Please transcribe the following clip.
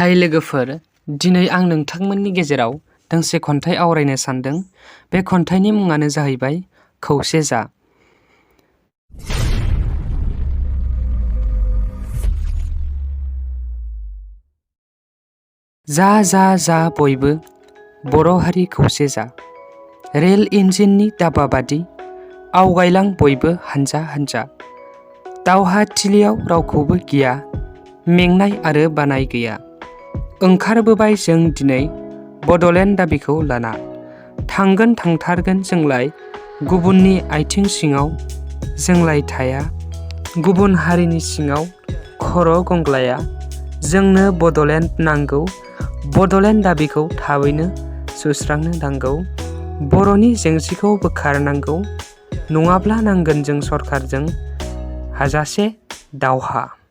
हाय लोगोफोर, दिनै आं नोंथांमोननि गेजेराव दोंसे खन्थाइ आवरायनो सानदों। बे खन्थाइनि मुङानो जाहैबाय खौसे जा। जा जा जा बयबो बर' हारि खौसे जा। रेल इन्जिननि दाबा बादि आवगायलां बयबो हानजा हानजा। दावहा थिलियाव रावखौबो गिया, मेंनाय आरो बानाय गैया। ओंखारबोबाय जों दिनै बड'लेण्ड दाबिखौ लाना। थांगोन थांथारगोन जोंलाय गुबुननि आइथिं सिङाव जोंलाय थाया। गुबुन हारिनि सिङाव खर' गंग्लाया। जोंनो बड'लेण्ड नांगौ, बड'लेण्ड दाबिखौ थाबैनो सुस्रांनो नांगौ। बर'नि जेंसिखौ बोखारनांगौ, नङाब्ला नांगोन जों सरकारजों हाजासे दावहा।